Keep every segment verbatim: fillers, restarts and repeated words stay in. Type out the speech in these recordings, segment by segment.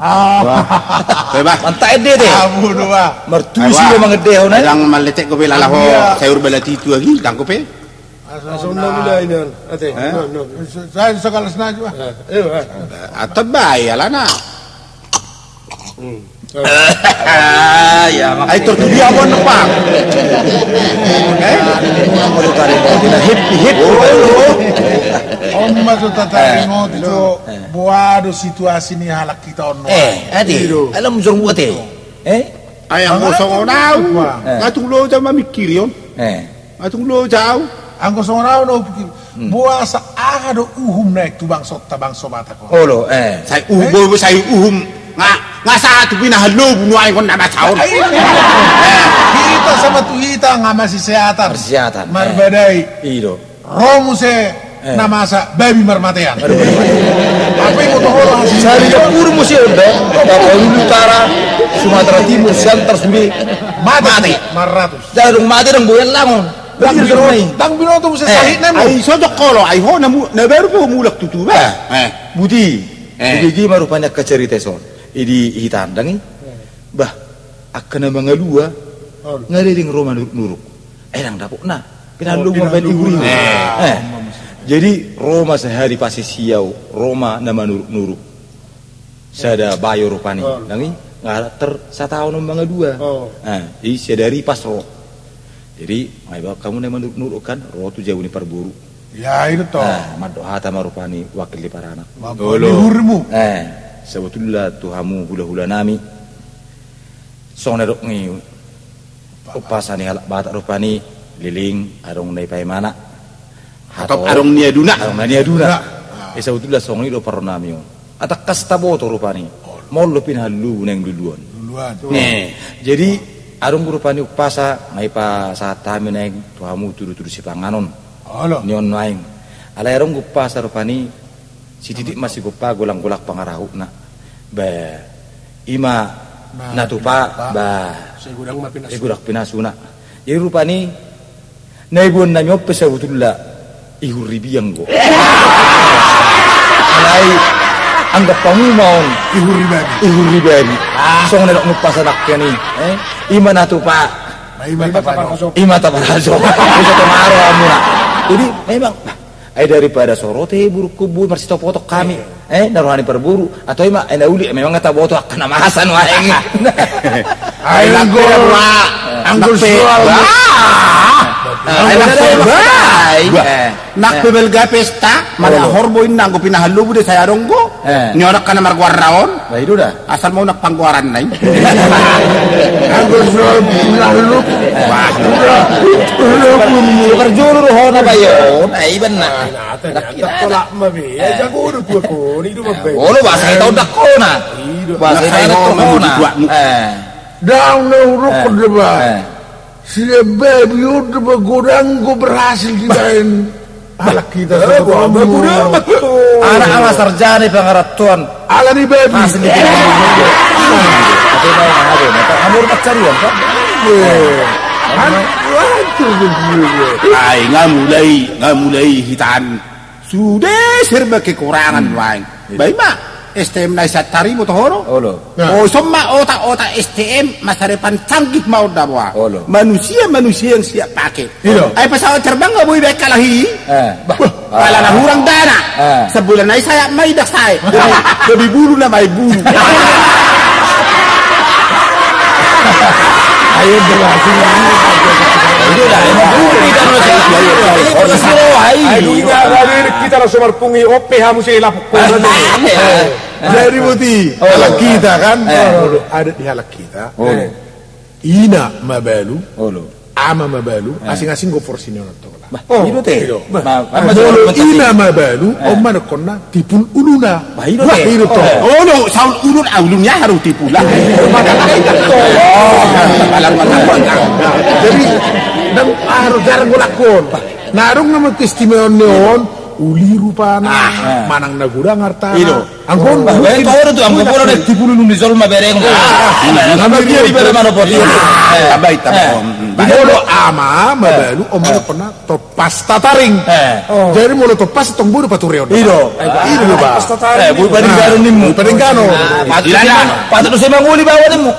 Ah. Wah. Beba. Mantap ende te. Abu dua. Martusi do mangendehon, eh? Dang maletek gope lalaho. Iya. Sayur balati tu agi, dang gope. Asal na bila ini, ate. Eh? No, no. Saya sekelas na juga. Eh, eh, eh. Atau bae alana. Hmm. Ah, ya, ai tertubi abon bang. Eh? Hip, hip. Oh, oh. Om ma tu tata remote tu. Eh. Boa do situasi ni halak hita on. Eh, ate. Alam jormu ate. Eh? Ai anggo songon au. Nga tung loja mamikiri on. Eh. Nga tung loja au. Anggo songon au na hupikir. Boasa aha do uhum na tu bangsonta bangso Batak on. Olo, eh. Sai uhum, sai uhum. Nga, nga sahat tu pinahan lobu nuaeng on na masa on. Hita sama tu hita nga masisehatan. Masisehatan. Marbadai. Ido. Ro muse na masa babi marmatean. Apa yang mau tongol hasil? Sari dapur muse onda. Bangka Belitung Utara, Sumatera Timur, Siantar, Sumbe. Mate. Mate. Maratus. Jadong mate dong boyan langon. Dang binoto muse sahit nemu. Ai so jokolo, ai ho na baru pe mulak tutu ba. Buti. Buti gi marupani angka carita son. Idi hitandang i. Bah, angka na mangalua. Nga dedeng ro manuruk-nuruk. Eh, dang dapot na. Pinallu mambaen ihuri. Eh. Jadi ro ma sahari pasisiau, ro ma na manuruk-nuruk. Sada bayo rupani. Nang i nga tersataon on mangalua. Eh, jadi sadari pas ro. Jadi nga iba hamu na manuruk-nuruk kan, ro tu jabu ni parboru. Ya, itu toh. Eh, mandok hata ma rupani wakil ni paranak. Ihurimu. Eh, sebetulna tu hamu hula-hula nami. Songon na dok ni umpasa ni halak Batak rupani, liling adong na ipaimana. Hatop adong na niaduna. Adong na niaduna. Ia sabotulna songon i do parro nami on. Atangkas taboto rupani. Molo pinahan lobu naeng luluan. Luluan. Jadi adong rupani umpasa na ipasahat hami naeng tu hamu tudu-tudu sipanganon. Ni on naeng. Alai adong umpasa rupani. Sititik ma sigompa, golang-golang pangarahutna. Ba, ima na tupa, ba, sai godang pinasuna. Jadi rupani na iboan nami on pe sabotulna ihuri biang do. Alai anggap hamu ma on ihuri babi. Songon na dok ni umpasa nangkin i. Ima na tupa, ima taparaso. Bisa tomaro hamuna. Jadi memang Ai daripada so ro te burukku bue marsitopoton hami. Eh, na roha ni parboru atau ima, eh, na uli memang taboto angka na masa nuaeng. Ai anggo, anggo soal. Nang pe balga pesta, mada horbo inna anggo pinahan lobu do sai adong do. Ni on angka na margoarna on. Ba i do da. Asal ma unang panggoaranna i. Anggo soal pinahan lobu. Wah. Parjolo do hona ba i on. Ai iban na. Tolak ma be. Jago do buat koni do ma be. Olo bahasa ita undak hona. Bahasa ita undak hona. Dang na uruk do ba. Sian babi on do ba godang do berhasil dibaen. Halak hita. Anak ala sarjana i pangarantoan. Ala ni babi. Ai nga mulai, nga mulai hitaan. Sude serba kekurangan nuaeng. Ba ima S T M na i sahat tarimo toho do. Olo. Oson ma otak-otak S T M masa depan canggih ma on da boa. Manusia-manusia yang siap pakai. Ai pesawat terbang nga boi baen halak i. Pala na hurang dana. Sebulan nai sayap ma i dang sae. Jadi bulu na ma i bulu. Ayo berhasil. Itu lah, emang bulu di dalam saya. Ini perlu suruh ai. Ayo, ini ada kita langsung marpungi ope hamu si lapuk. Jadi buti halak hita kan. Ada di halak hita. Ina mabalu, ama mabalu, asing-asing do porsi ni on. Molo ina mabalu, on ma dokkonna tipul uluna. Bah, i do tong. Olo, saul ulun, ulun ya haru tipul lah. Jadi dang haru jarang golak on. Na adong nama keistimewaan ni on. Uli rupana, ah, manang na godang artana. Ido. Anggo on, bah, mungkin bah, baru tu, anggo bola na tipulu nunga di jolma bereng. Ah, ah, ah, ah, dia di bere mana bos. Iya. Eh. Tambai, tambai. Eh. Om, mm, bah. Molo ama, eh, mabalu, om, eh, pernah tompas tataring. Eh. Oh. Jadi molo tompas tong boru patureon. Ido. Ido, bah. Tompas tataring. Eh, boi padengganon nimmu. Boi padengganon. Ah, patut, ilana, patut dosa mangoli bawa nimmu.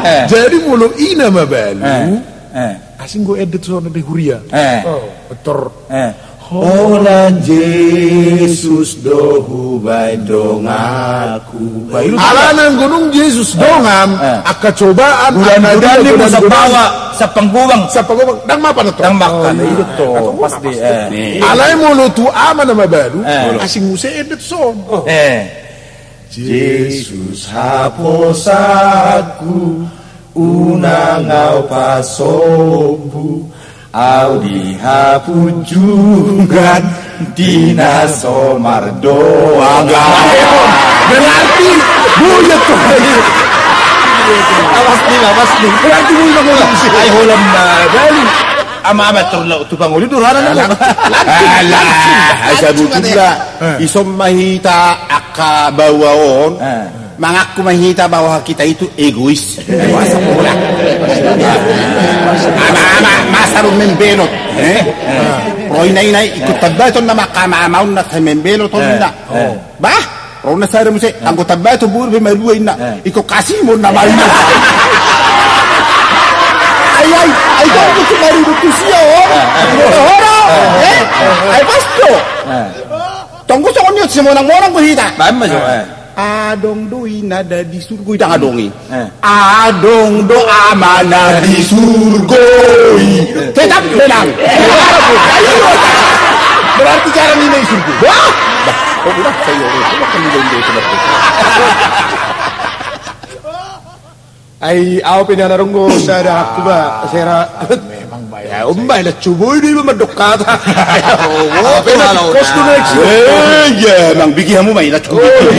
Eh. Jadi molo ina mabalu. Eh. Eh. Asing do ende tu son di huria. Eh. Oh. Betor. Eh. Holan Jesus do hubaen donganku. Alana anggo dung Jesus dongan, eh, angka cobaan, godaan, angka godaan, godaan, godaan, sampang gobang. Sampang gobang. Ndang mapan do. Ndang mapan. Oh, iya. Ido do. Pasti, eh. Alai molo tu ama na mabalu, eh, asing muse ende tu son. Eh. Jesus haposanku, unang au pasombu, au di hapunjungan, di na so mardoa. Berarti buyut tu. Awas ni, awas ni. Berarti buyut tu. Ai holan mabalu. Ama-ama, tor laho tu pangoli do rohana. Alah, asa butuh. Eh. Ison ma hita angka baoa on. Eh. Mangaku ma hita bahwa kita itu egois. Egois. Ama-ama, masa ro membelot. Eh? Eh. Ro ina-ina, ingkon tambaton nama angka ama-ama on na sai membelot on, eh, inna. Eh. Bah, ro na sada muse, eh, anggo tambaton boru pe malua, inna. Eh. Ingkon kasihon nama, inna. Ai, ai, ai, tong tu si maru tu sio. Eh, eh. Horo, eh? Eh. Ai pas do. Eh. Tong do songon i, simonang-monang do hita. Bah, ima jo, eh. Adong do ina na di surgo i, ndang adong i. Eh. Adong do ama na di surgo i. Tetap menang. Berarti jarang ina di surgo. Wah. Bah, kok udah saya urus, kok kan udah, udah, udah. Ai, au pe na narunggu sada haptu ba, sera. Memang bae. Ya, umbai la cubo ini memang dokata. Au pe na kos tu na. Eh, iya, mang bigi hamu mai la cubo. Eh,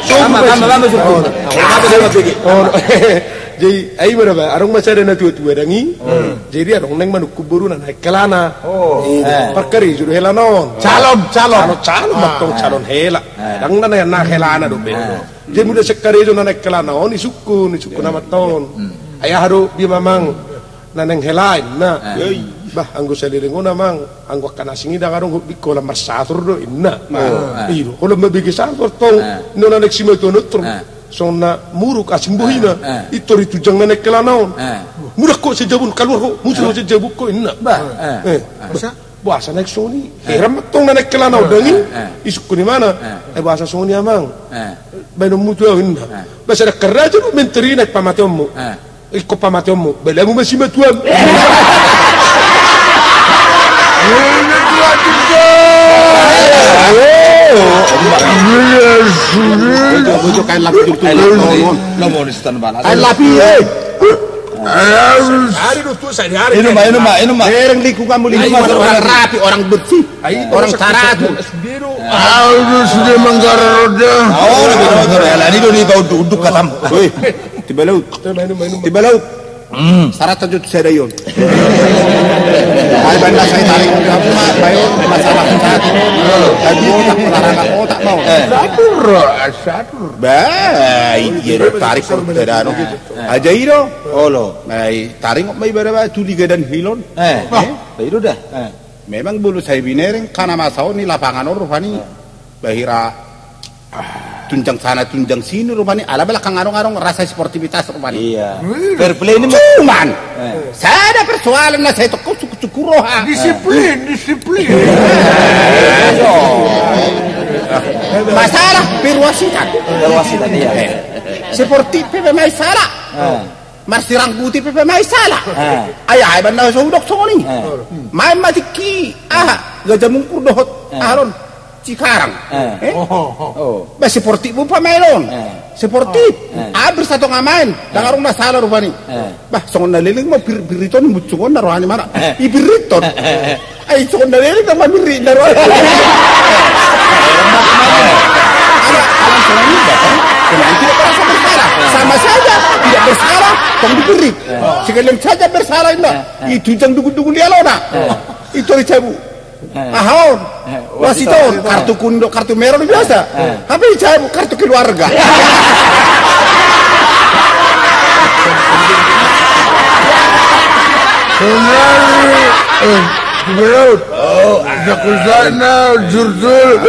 sama, sama, sama, cubo. Jadi, ai, mana ba? Adong ma sada na tua-tua dang i. Hmm. Jadi, adong naeng manungkun boruna naeng helana. Oh. Eh. Parkarejo do helana on. Calon, calon. Calon, calon, ah, mantong calon hela. Eh. Dang na naeng helana dope. Eh. Jadi mula sian karejo na naeng helana on, isungkun, isungkun amanta on. Hmm. Ai aha do dia, amang, na naeng hela, inna. Eh. Bah, anggo saleleng on, amang, anggo angka na asing i dang adong, holan marsator do, inna. Oh. Eh. Ido, holan mambege sator tong. Eh. Inna, na naeng simatuan on tor. Eh. Songon na muruk asing bohina. Eh, eh. I tor i tunjang na naeng helana on. Eh. Mula ho sian jabu, kaluar ho, musu ho sian jabu ho, inna. Bah, eh. Eh. Boasa naeng songon i? Eh. Heran mantong na naeng helana on dang i. Eh, eh. Isungkun imana. Eh. Eh, boasa songon i, amang? Eh. Baenonmu tu au, inna. Eh. Bah, sada raja do menteri naeng pamateonmu. Eh. Ingkon pamateonmu, balamu ma simatuam. Kain lapi, eh. Inum ma, inum ma, inum ma. Bereng lingkunganmu, lingkungan orang rapi, orang bersih, orang taratur. Au do sude manggarar on da. Oh, lebih rotor ya, lah, ini do di bau unduk-unduk katam. Woi, tiba laut. Tiba laut. Hmm. Sarat sajo tu sada i on. Ai, baen na sai taring, baen masalah satu. Tadi otak, olahraga otak mau. Eh. Satur, satur. Bah, iya do tarik ko sada no. Eh. Aja i do. Olo. Ai, taring ma i bara ba tu Liga dan Hilon. Eh. Eh? Bah, i do da. Eh. Memang molo sai binereng, angka na masa on di lapangan on rupani. Eh. Bah, hira, ah, tunjang sana, tunjang sini rupani, ala belakang adong-adong rasa sportivitas rupani. Iya. Hmm. Fair play ini. Cuman, eh, sada persoalan na sai tongkon sungkun-sungkun roha. Disiplin, disiplin. Masalah perwasitan. Perwasitan, iya. Eh, sportif pe pemain sala. Eh. Marsirangkuti pe pemain sala. Eh. Ai, ai, baen na so hudok songon i. Eh. Main ma tingki, aha, Gajah Mungkur dohot, eh, aha do on, Cikarang. Eh. Eh? Oh. Bah, sportif do pemain on. Eh. Sportif. Eh. Abir satonga main. Eh. Dang adong na sala rupani. Eh. Bah, songon na leleng ma pir-, piriton, muncung on na rohani mana. Eh. I piriton. Eh. Ai, songon na leleng ma piriton na rohani. Ada, ada songon i, bah, kan? Pemain tidak merasa bersalah. Sama saja, tidak bersalah, tong diberit. Sekalian saja bersalah, inna. Itu jang dugun-dugun di alona. Itu di cabu. Aha on? Wasit on, kartu kuning do, kartu merah do biasa. Tapi di cabu kartu keluarga. Sonari, eh, Bro. Sakusana, Jurtul.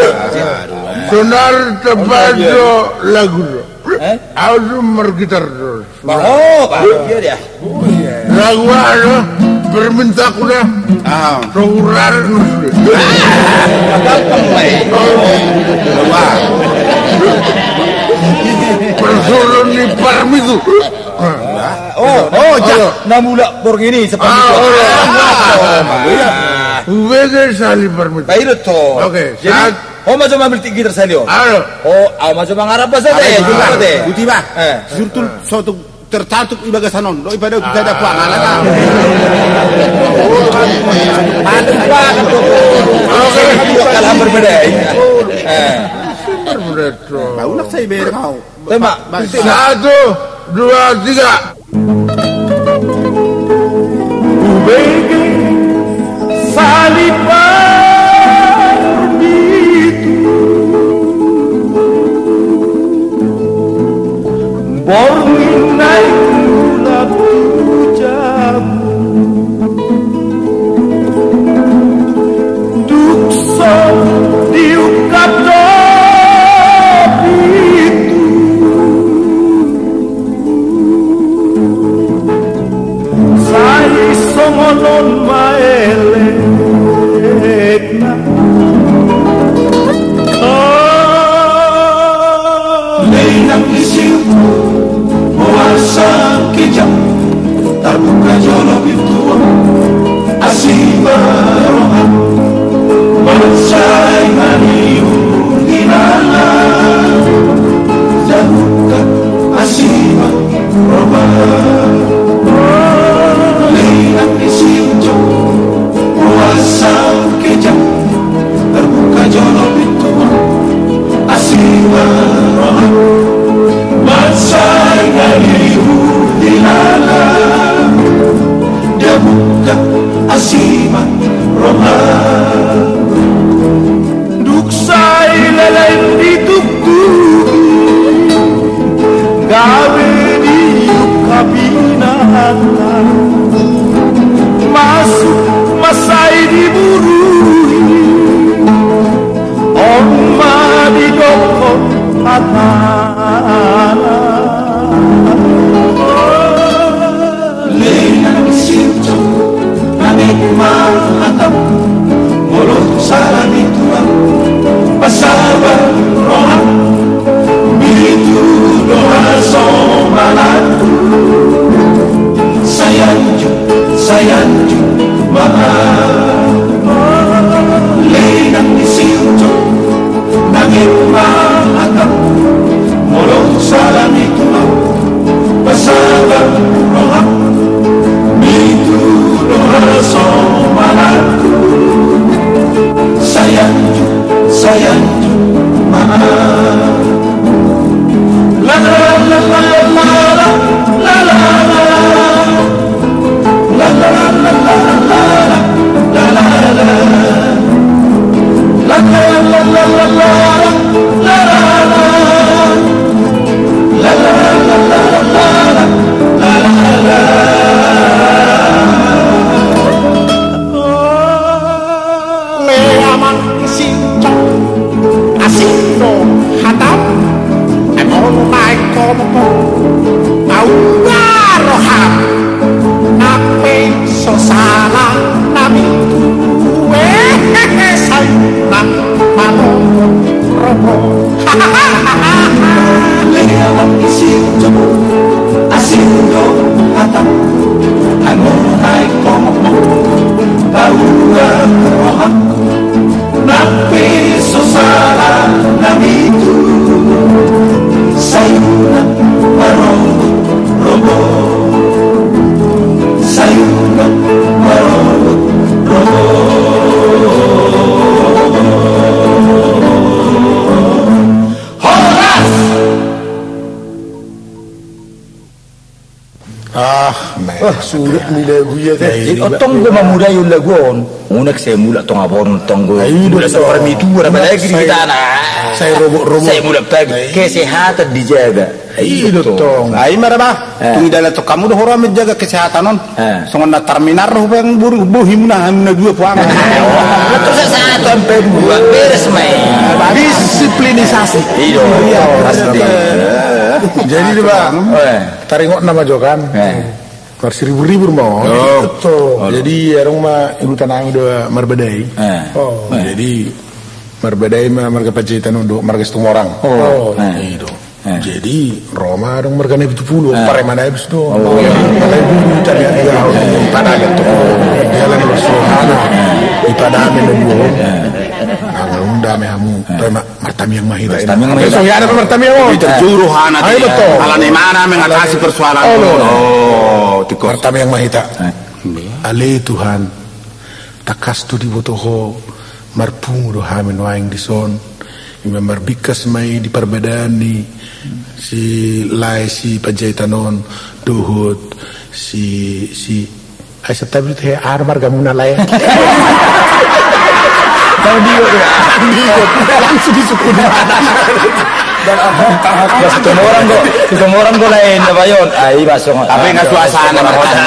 Sonari tepat do lagu do. Au do margitar do. Bah, oh, bah, dia dia. Lagu aha do? Permintaanku da. Ah. Sohurar nus. Persolon ni parmitu. Oh, oh, ja. Na mulak borngin i separmitu. Hubege sahali parmitu. Baik do. Oke, jadi, saat ho ma jo mamiltik gitar sahali on. Ayo. Ho, au ma jo mangarap basa de. Buti ba. Jurtul sotung tercantum i bagasan on. Doi pada kita ada puang ala na. Ada puang. Oke. Dua kalah berbeda. Berbeda. Bau nak saya bereng au. Tembak. Satu, dua, tiga. Hubege sahali parmitu, borngin na i mulak tu jabu. Dung so diungkap do pintu, sai songon on ma elekna. Leleng ni si Ucok, boasa kejang, tarbuka jolo pintu on, asi ma roham, mansai maliur di lala, tarbuka asi ma roham. Leleng ni si Ucok, boasa kejang, tarbuka jolo pintu on, asi ma roham, mansai maliur di lala, tarbuka asi ma roham. Dung sai leleng ditungtubi, gabe diungkap inanta, masuk ma sai diburui, on ma didok hatana. Leleng ni si Ucok, nangkin ma hatam, molo tung sala ni tulang, pasabar roham, mitu do hasomalanku, sai anju, sai anju ma. Leleng ni si Ucok, nangkin ma hatam, molo tung sala ni tulang, pasabar roham, mitu do hasomalanku. Surat ni lagu ia teh. Jadi, ottong do mamudai on lagu on. Unek sai mulak tong aboru tong go. Mulak sai orang mitu, orang lagi di kita na. Sai robot-robot. Sai mulak pagi. Kesehatan dijaga. Iya, tong. Ai mara bah. Tung idala tong hamu do hora menjaga kesehatan on. Songon na terminal ro bang buru bohi muna hamna dua puang. Terus satu sampai dua beres main. Disiplinisasi. Iya. Jadi bah. Taringot nama jokan. Marsiribur-ribur ma on. Jadi adong ma ibu tanami do marbadai. Jadi marbadai ma marga Panjaitan on do marga Situmorang. Jadi ro ma adong marga Nabi Tupulu, pareman abis do. Alai bulu tadi ada di padang tu. Jalan Rasulullah di padang dua. Anggo unda me hamu. Martamiang ma hita. Martamiang ma hita. Songon i ada martamiang on. Terjuru hana. Ai betul. Ala ni mana mengatasi persoalan. Oh, tiko. Martamiang ma hita. Ale Tuhan, tangkas do diboto Ho, marpungu do hami nuaeng dison. Ima marbingkas ma i di parbadaan ni si lae si Panjaitan on dohot si si Ai santabi tu he ar margamuna lae. Tahu dia ya. Langsung disukun. Situmorang do, Situmorang do lae na bayon. Ai masuk. Apa yang suasana marhota.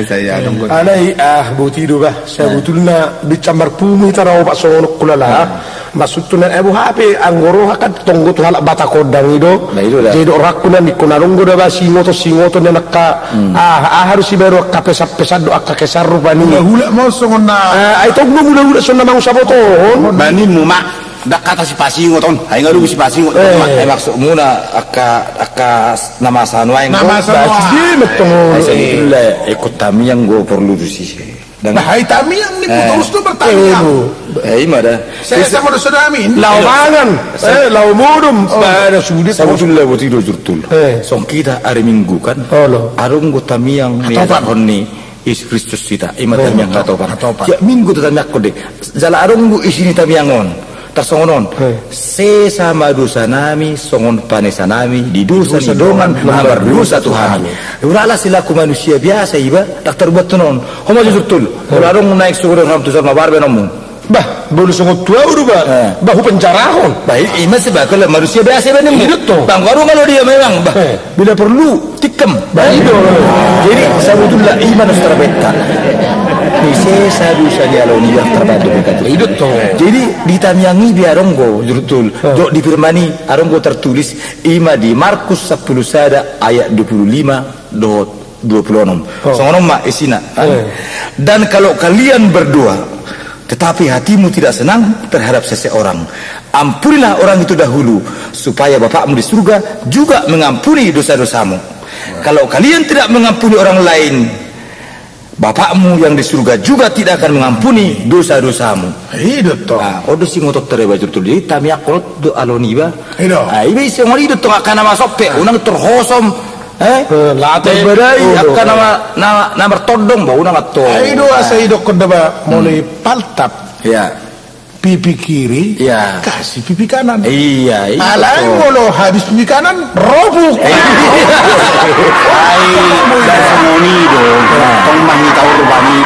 Saya dong. Alai ah boti do bah. Sabotulna bincang marpungu hita rau pak songon on kulala. Maksudna na ebo hape anggo roha kan tonggo tu halak Batak kondang i do. Jadi do rakku na ningku na dong do daba singoto singoto na nakka ah harus ibaru angka pesan-pesan do angka kesan rupani. Hula-hula ma songon na. Ai tonggo hula-hula songon na mangusabotohon. Bani muma dak kata si pasingoton. Ai ngalungu si pasingoton. Ai maksudmuna angka angka na masa nuaeng. Na masa nuaeng. Ai sebetulna ikut tamiang do porlu tu sisi. Bah, hai tamiang ni putus tu bertamiang. Eh, ima da. Saya sama dosa damin. Lao mangan, eh, lao modom. Bah, ada sulit. Sabotulna boti do jurtul. Songon hita ari Minggu kan. Adong do tamiang ni atopan ni Yesus Kristus hita. Ima tamiang atopan. Tiap Minggu tu tamiang kode. Jala adong do isi ni tamiang on. Tarsongon on. Sesa ma dosa nami songon panesa nami di dosa ni dongan na mardosa tu hami. Ulala selaku manusia biasa iba dak tarbuat tu non. Ho ma jujur tul. Olo adong naik suku dengan tu sama barbe nomu. Bah, bolu songon tu au do bah. Bah hupenjarahon. Bah ima sebab kalau manusia biasa iba nemu. Bang baru kalau dia memang bah. Bila perlu tikam. Jadi sabotulna ima na so tarbetta. Ni sesa dosa ni aloni dak tarbantu. Jadi di tamiang i be adong do jurtul. Jok di firman i adong do tartulis ima di Markus sampulu sada ayat dua pulu lima dohot dua pulu onom. Songon on ma isina. Dan kalau kalian berdoa tetapi hatimu tidak senang terhadap seseorang, ampunilah orang itu dahulu, supaya Bapakmu di surga juga mengampuni dosa-dosamu. Kalau kalian tidak mengampuni orang lain, Bapakmu yang di surga juga tidak akan mengampuni dosa-dosamu. Ido tong. Odo singotot tereba jurtul di tamiang kolot do aloni ba. Ido. Iba isi ngori do tong akana masok pe unang terhosom. Eh, terbadai angka nama nama nama bertodong bau nama to. Ai do asa idokkon da ba molo i paltap. Iya. Pipi kiri, iya, kasih pipi kanan. Iya, iya. Alai molo habis pipi kanan, robuk. Ai dasmoni do. Tong mahita urbani.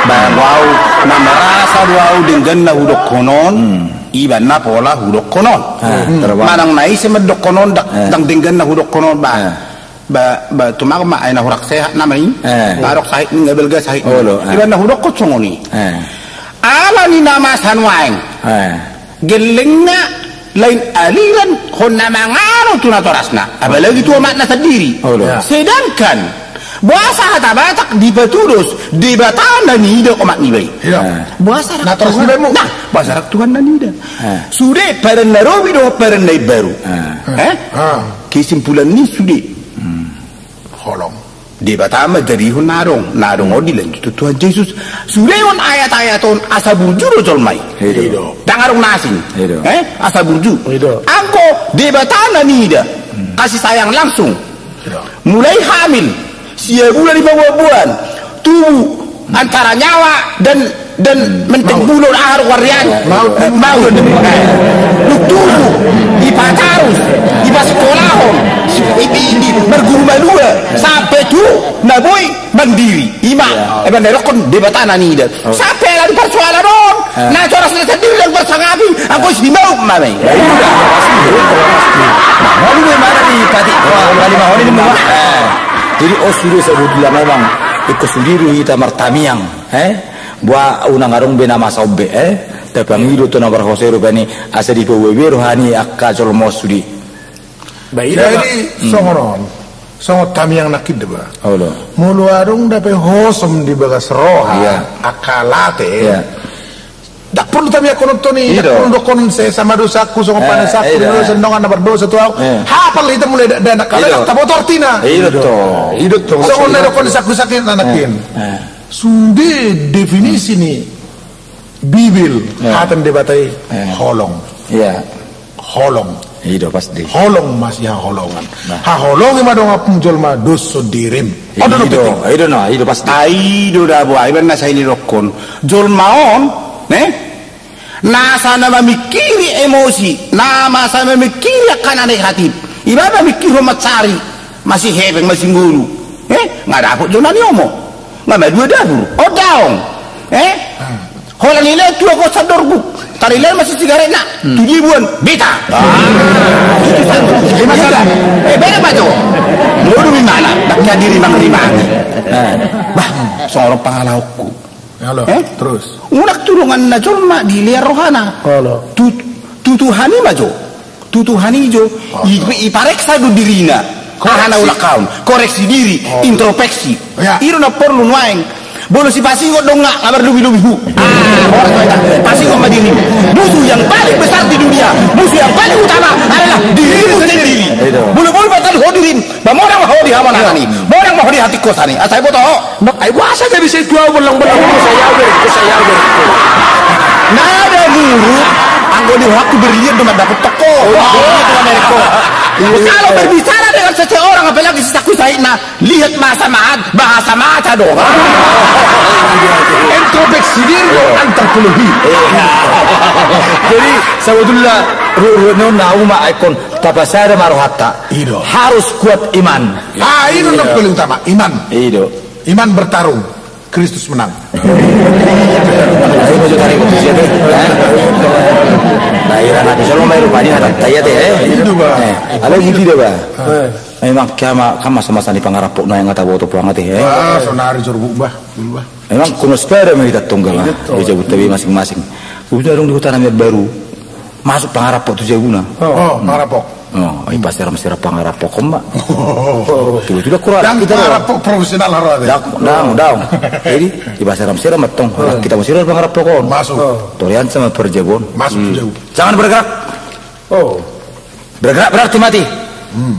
Bang wau na merasa do au denggan na hudokkonon. Iban na pola hudokkonon. Manang na ise mandokkonon dang denggan na hudokkonon ba. Ba ba tumagon ma ai na hurak sehat nama i. Barok sahit ni ngabelga sahit ni. Iban na hudokkon songon i. Ala ni na masa nuaeng. Gellengna lain aliran hon na mangano tu natorasna apalagi tu omakna sandiri. Sedangkan boasa hata Batak dipatudos Debata na nida omak niba i. Boasa rak Tuhan na nida. Sude padan na robi dohot padan na imbaru. Kesimpulan ni sude holong Debata ma jarihon na adong na adong on dilanjut tu Tuhan Jesus. Sude on ayat-ayat on asa burju do jolma i. Dang adong na asing. Asa burju. Anggo Debata na nida kasih sayang langsung. Mulai hamil sia bulan lima bulan tubu antara nyawa dan dan menteng bulan ahar warian maut. Tubu dipatarus dipasekolahon si Indi, indi, marguru malua, sampe tu na boi mandiri. Ima, iya, emang didokkon Debata na niida. Oh. Sampe ala di parsoalan on, eh, na coras na sandiri ndang marsangapi, anggo simauk ma i. Iya, iya, pasti, iya, pasti. Malu be mana di pati, wah, bali mahoni di mua. Eh, jadi, oh, sudah sebutullah memang, ikut sendiri kita martamiang, eh? Buat unang adong be na masa ombe, eh? Tapangido tu na marhose rupani, asa dipaboa be roha ni angka jolma on sude. Ba, i do, jadi, ba, hmm, songon on, songon tamiang nangkin do ba. Olo. Molo adong dope hosom di bagas roha, iya, angka late, iya, ndang porlu tamiangkon toni, iya, ndang porlu dohonon sesa ma dosaku, songon, eh, panesanku, eh, dosa, ndongan na mardosa tu ahu. Eh. Hapal hita mulai dakdanak, i do, ndang taboto artina. I do tong. I do tong. Songon na dohonon sangkusangkit na nangkin. Eh, eh. Sude definisi ni Bibel, ya, hata ni Debata i, ya, holong. Ya. Holong. I do pasti. Holong ma sihaholongan. Nah. Haholongi ma donganmu jolma dos sondirim. I do, i do, i do, nah, i do pasti. Ai do da boa, iba na sai nidokkon. Jolma on, ne? Na asa na mamingkiri emosi, na asa na mamingkiri angka na negatif. Iba mamingkirhon mansari, masihepeng, masingolu. Eh, nga dapot jolma ni omo. Nga madua dapur. Odaong. Eh? Holan i lean tu agosan dorbuk. Tarilean masisigaretna. Hmm. Tu dia boan. Beta. Ah. Itu satu. Jadi masalah. Eh, beda ma jo. Modom imana. Bakia diri mangrimani. Eh. Bah, songon pangalaokku. Olo, eh? Terus? Unang tu donganna jolma dilean rohana. Olo. Tu, tu Tuhan i ma jo. Tu Tuhan i jo. Olo. I, ipareksa do dirina. Koreksi. Aha na ulak haon. Koreksi diri, olo, introspeksi. Ya. I do na porlu nuaeng. Molo sipasingot do nga, nga marlobi-lobi hu. Ah, horas ma hita. Pasingot ma dirimu. Musuh yang paling besar di dunia, musuh yang paling utama adalah dirimu sendiri. Itu. Molo boi patal ho dirim, ba modang ma ho di hamonangan i. Modang ma ho di hatingkosan i. Asa iboto ho. Ai boasa jadi sai tu ahu bollang-bollang, sai ahu berengku, sai ahu berengku. Nada muru, anggo di rohangku berlian do mandapot toko. Oh, iya. Berlian do mandapot toko. Iya. Kalau berbicara dengan seseorang, apalagi si sangkusangkitna, lihat masa mat, bahasa mata dong. Introspeksi diri do antropologi. Iya. Jadi, sebetulna, ru-, ru-, no, na uma ikon, tapasada ma rohanta. I do. Harus kuat iman. Ah, i do, iya, na paling utama, iman. I do. Iman bertarung, Kristus menang. Ayo, maju tarik, maju siap, eh. Nah, ira nanti solo mai rupani hata taya te, eh. Itu, Bah. Eh, alo, gitu deh, Bah. Eh. Memang kiama kan masa-masa ni pangarapok na yang kata boto puang ate, eh. Wah, sonari jorbuk, Bah. Dulu, Bah. Memang kuno sepeda mah kita tunggal, Bah. Iya, betul. Dia jabut tapi masing-masing. Udah dong di hutan Amir Baru. Masuk pangarapok tu jabuna. Oh, pangarapok. Oh, i paseram-seram pangarapok on ma. Tiba-tiba kurang. Ndang kita pangarapok profesional harus ada. Ndang, ndang, ndang. Jadi, i paseram-seram ma tong. Nah, kita masih ada pangarapok on. Masuk. Torian sama perjabon. Masuk tu jabu. Jangan bergerak. Oh. Bergerak berarti mati. Hmm.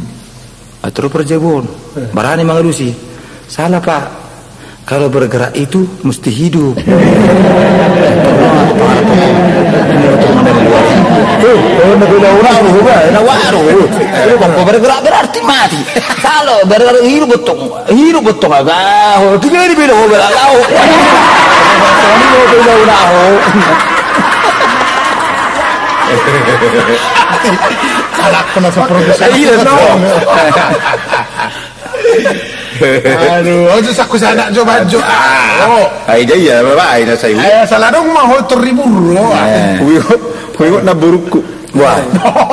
Atur perjabon, eh, barani mangalusi. Salah, Pak. Kalau bergerak itu mesti hidup. Tuh, oh, na bela orang, oh, na waru. Kalau bergerak berarti mati. Kalau bergerak hidup betul, hidup betul agak. Oh, tiga ini beda, oh, bela, oh. Ini mau bela orang, oh. Salah kena seperti saya. Iya, no. Aduh, oh, itu saku sana, coba, coba. Ah, oh. Ai dia, iya, Bapak, ai na saya. Eh, salah dong, mah, oh, terhibur, oh. Eh. Kuingot, kuingot na burukku. Wah.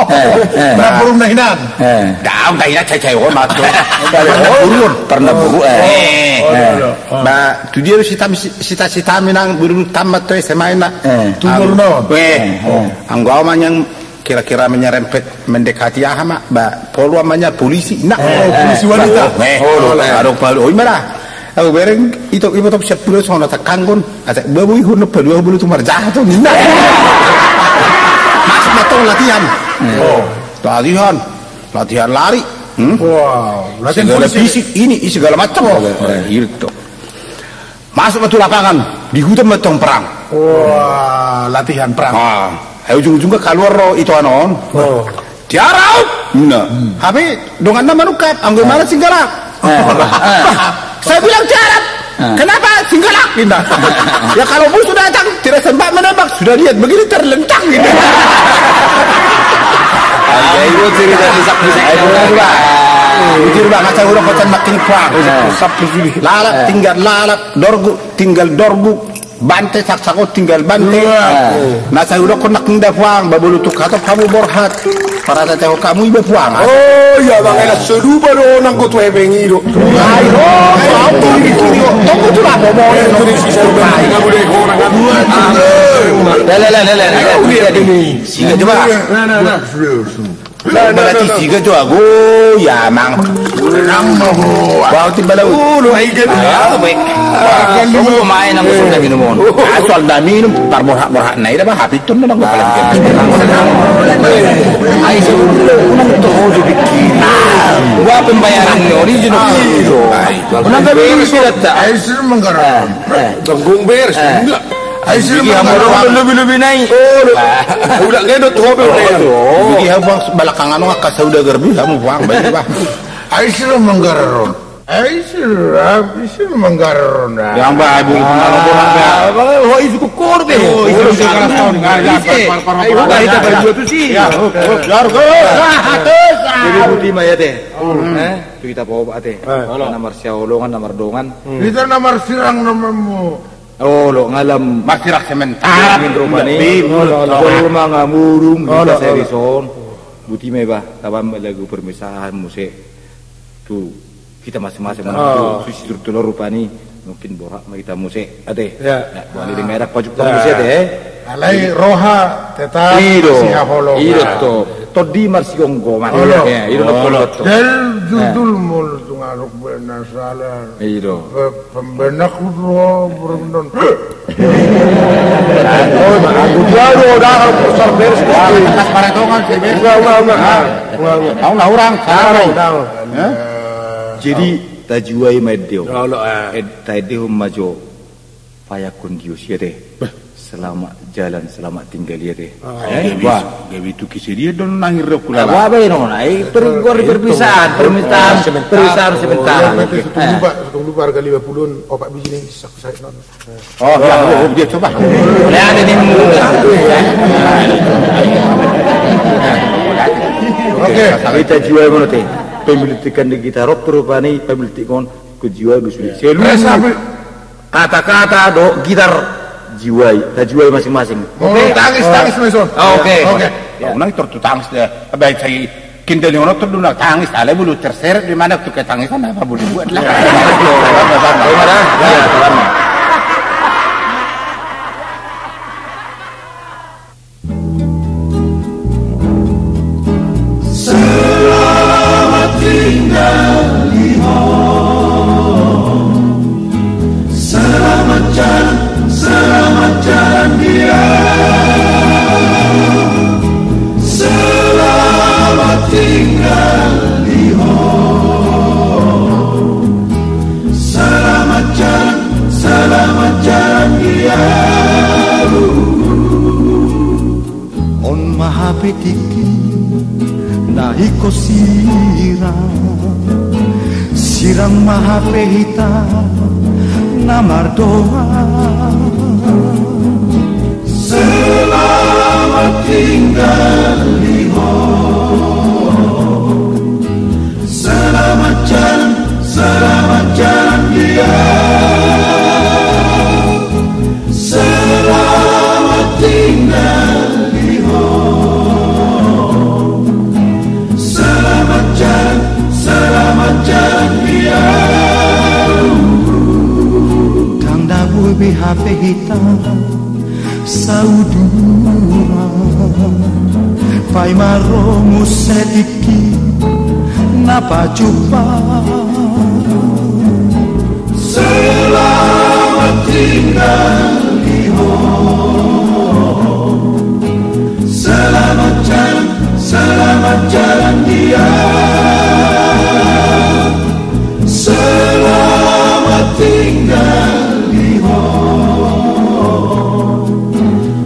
Eh, eh. Na buruk na hinan. Eh. Daun na hinan, cai, cai, oh, matu. Pernah buruk, pernah buruk, eh. Oh, oh, oh, oh. Ba, tu dia lu sita, sita, sita minang burung tamat tu S M A na. Eh. Tu burung naon? Weh. Eh. Anggo au ma nian kira-kira menyerempet mendekati aha ma, ba, polu ama nian polisi. Nah. Oh, polisi wanita. Eh, oh, eh. Adong palu, oh, ima da. Au bereng, ito, iboto siap pula songon na tangkangkon. Asa, babu, ihon na palu, au bulu tu marjahat, oh, nah. Masuk ma tong latihan. Oh. Latihan. Latihan lari. Hmm? Wow, latihan polisi. Segala fisik, ini, segala macam. Oh. Eh, itu. Masuk ma tu lapangan, di hutan ma tong perang. Wah, latihan perang. Ah, eh, ujung-ujungna kaluar ro ito anon. Oh. Tiarap! Nah, hmm. Tapi donganna manungkap, anggo mana singgalak. Eh. Bah, saya bilang tiarap. Eh. Kenapa singgalak? Inda. Ya kalau musuh datang, tidak sempat menembak, sudah lihat begini terlentang gitu. Ayo, itu cerita kisah-kisah. Ayo, Bang. Bujur ba, na sai hudokkon nangkin puang. Lalap tinggal lalap, dorgu tinggal dorgu, bante saksakon tinggal bante. Na sai hudokkon nangkin da puang, ba molo tung hatop hamu borhat, parasatehon hamu iba puang. Oh iya, bang, enak seduba do nanggo tu hepeng i do. Ai do, au tu di kiri do. Tunggu tu lapo mo. Lele, lele, lele. Siga coba. Berarti siga jo ago, ya, mang. Bau ti bala. Ulu ai kan. Tunggu main nang sudah minum on. Asal da minum, parborhat-borhat na ida bah, hapiton na nang paling. Ai sebelum unang toho jo bikin. Gua pembayaran ni original. Unang kami surat tak? Ai sudah menggarap. Tanggung beres enggak? Ai sila manggarar. Lobi-lobi nai. Udah gedot hobi. Jadi hamu bang balakangan angka saudagar bi hamu bang baik bah. Ai sila manggarar on. Ai sila, ai sila manggarar on. Yang bah ibu mana bola bah. Bang ho itu kukor be. Oh itu sekarang tahun. Ayo bah kita berdua tuh sih. Ya. Jadi buti maya teh. Eh, tu kita bawa ate. Na marsiaholongan, na mardongan. Kita na marsirang na mamu. Olo, ngalam. Marsirang sementara. Min rumah ni. Olo, olo. Olo, mangamurung, kita serison. Buti me bah, taban lagu permisahan muse. Tu kita masing-masing mana tu susi turtulo rupani. Mungkin borak ma kita muse ate. Ya. Bali di merak pajuk pajuk muse ate. Alai roha tetap sihaholongan. Ido to. Tondi marsigomgoman. Ido na polo to. Dal judul mul tungaruk benar salah. Ido. Pembenak roha berendon. Oh, aku dia lo dah besar beres. Enggak, enggak, enggak. Enggak, enggak. Tahu lah orang. Jadi tajuai ma ende on. Taendehon ma jo. Payakkon dios i ate. Selamat jalan, selamat tinggal i ate. Gabe tu kise dia don nangir rok kula. Apa apa ini on? Ai pergor perpisahan, permintaan, perpisahan sementara. Sotong lupa, sotong lupa harga lima puluh opak biji ni sak sak non. Oh ya, dia coba. Lihat ini. Oke, kita jual mana teh? Pembeli tikan di gitar rock terus apa nih? Pembeli tikon ke jual dulu. Kata-kata do gitar juai, ta juai masing-masing. Oke. Tangis, tangis, Mason. Oke. Oke. Unang tor tu tangis da. Baik sai kindali ono tor duna tangis. Alai bulu terseret di mana tu ketangisan apa bulu buat lah. Selamat tinggal di ho. Selamat jalan, selamat jalan dia. Selamat tinggal di ho. Selamat jalan, selamat jalan dia. On ma hape tingki na ingkon sirang. Sirang ma hape hita na mardongan. Selamat tinggal di ho. Selamat jalan, selamat jalan dia. Selamat tinggal di ho. Selamat jalan, selamat jalan dia. Ndang da boi be hape hita saudara. Paima ro muse tingki na pajumpa. Selamat tinggal di ho. Selamat jalan, selamat jalan dia. Selamat tinggal di ho.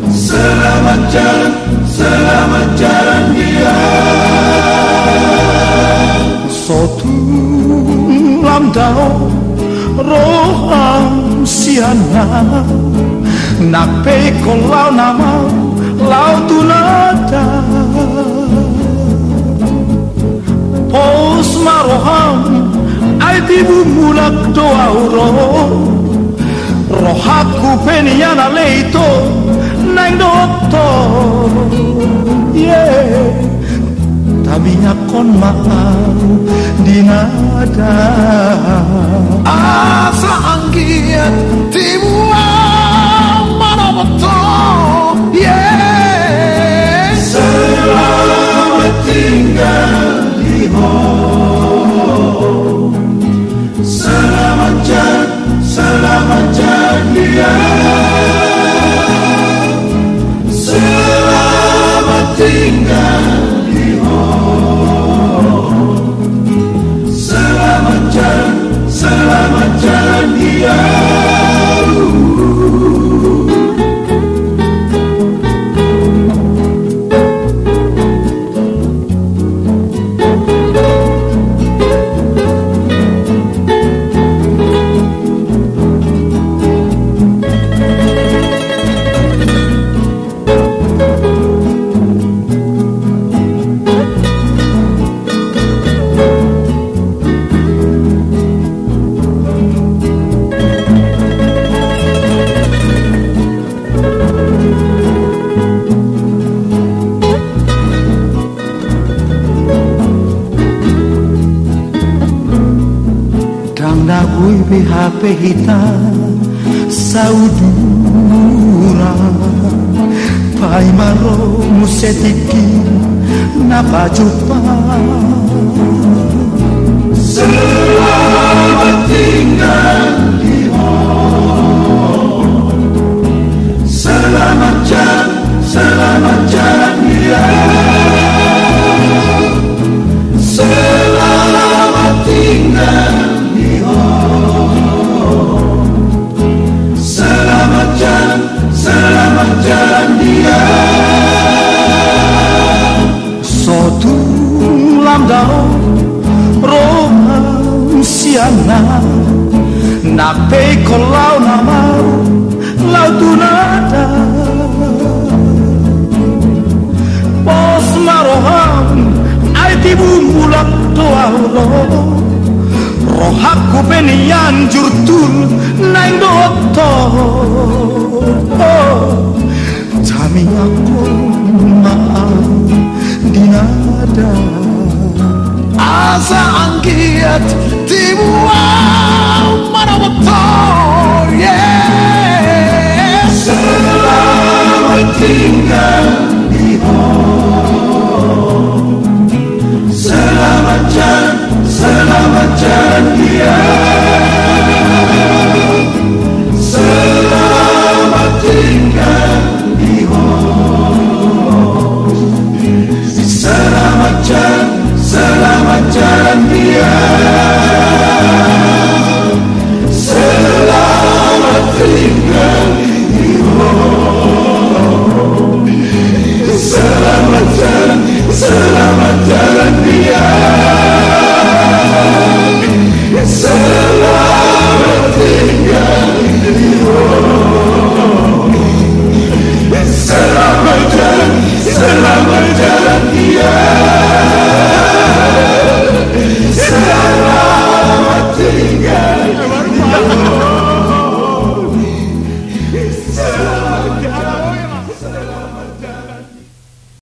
Selamat jalan, selamat jalan dia. Sotung lam dao roham sian na, nang pe ingkon laho nama laho tu nada. Pos Pos ma roham, ai tibu mulak do ahu ro. Rohangku pe nian ale ito, naeng dohot ho. Yeah. Tamiangkon ma ahu di nada. Asa anggiat tibu ahu manopot ho. Yeah. Selamat tinggal di ho. Selamat jalan, selamat jalan dia. Selamat tinggal di ho. Selamat jalan, selamat jalan dia. Ndang na boi be hape hita saudura. Paima ro muse tingki na pajumpa. Selamat tinggal di ho. Selamat jalan, selamat jalan dia. Selamat tinggal di ho. Selamat jalan, selamat jalan dia. So tung lam dao roham sian ahu, nang pe ingkon laho na mau laho tu nada. Pos ma roham, ai tibu mulak do ahu ro. Rohangku pe nian jurtul naeng dohot ho. Tamiangkon ma ahu di nada. Asa anggiat tibu